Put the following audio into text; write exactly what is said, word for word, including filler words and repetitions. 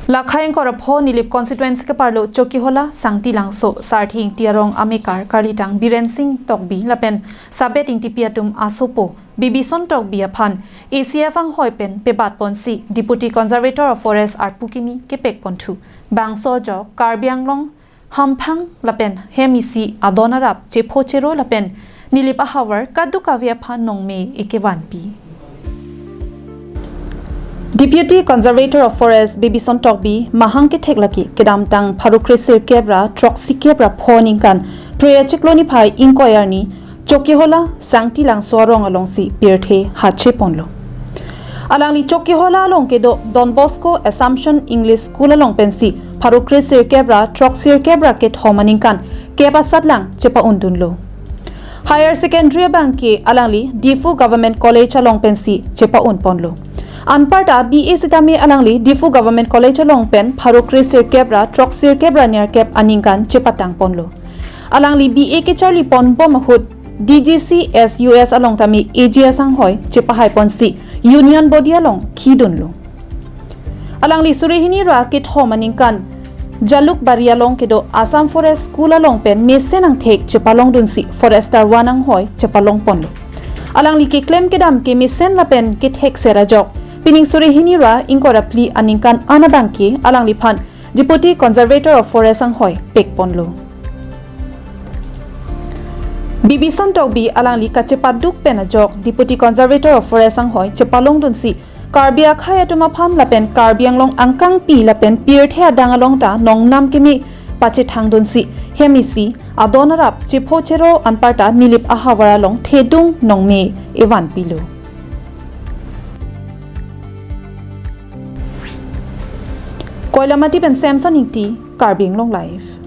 Lakhai ingkoi ra pho Nilip constituency keparlo Chokihola, Sangti Langso, Sarthe Ingti arong amekar karlitang Biren Sing Tokbi lapen Sabet Ingtipi atum asopo Bibison Tokbi aphan A C F anghoi pen pebat ponsi Deputy Conservator of Forest arpu kimi kepek ponthu. Bangso ajok Karbi Anglong hamphang lapen hem isi adon arap chepho chero lapen Nilip ahavar kadokave aphan nongme ekevanpi. Deputy Conservator of Forest Bibison Tokbi mahang kethek lake kedamtang pharo kresirkep ra throksi kep ra pho ningkan Phre achiklo niphai ingkoi arni Chokihola Sangti Langso arong alongsi pirthe hache ponlo. Alangli Chokihola along kedo Don Bosco Assumption English School along pensi pharo kresirkep ra throksirkep ra kethom aningkan kep asatlang chepa-undunlo. Higher Secondary abangke alangli Diphu Government College along pensi chepa-un ponlo. Anparta B A sitame alangli Diphu Government College along pen pharo kresirkep ra throksirkep ra nerkep aningkan chepatang ponlo. Alangli B A kecharli pon bom ahut D G C S U S along tame A G S anghoi chepahai ponsi Union Body along khidunlo. Alangli suri hini ra kethom aningkan Jalukbari along kedo Assam Forest School along pen mesen angthek chepalongdunsi Forester one anghoi chepalong ponlo. Alangli keklem kedam ke mesen lapen kethek ser ajok pining suri hini ra ingkoi ra phli aningkan an abangke alangliphan Deputy Conservator of Forest anghoi pek ponlo. Bibison Tokbi alangli kachepaduk pen ajok Deputy Conservator of Forest anghoi chepalongdunsi Karbi akhai atum aphan lapen Karbi Anglong angkangpi lapen pirthe adang along ta nongnam kimi pachethangdunsi hem isi adon arap chepho chero anparta Nilip ahavar along thedung nongme evanpilo. Koilamati pen Samson Ingti, Karbi Anglong Live.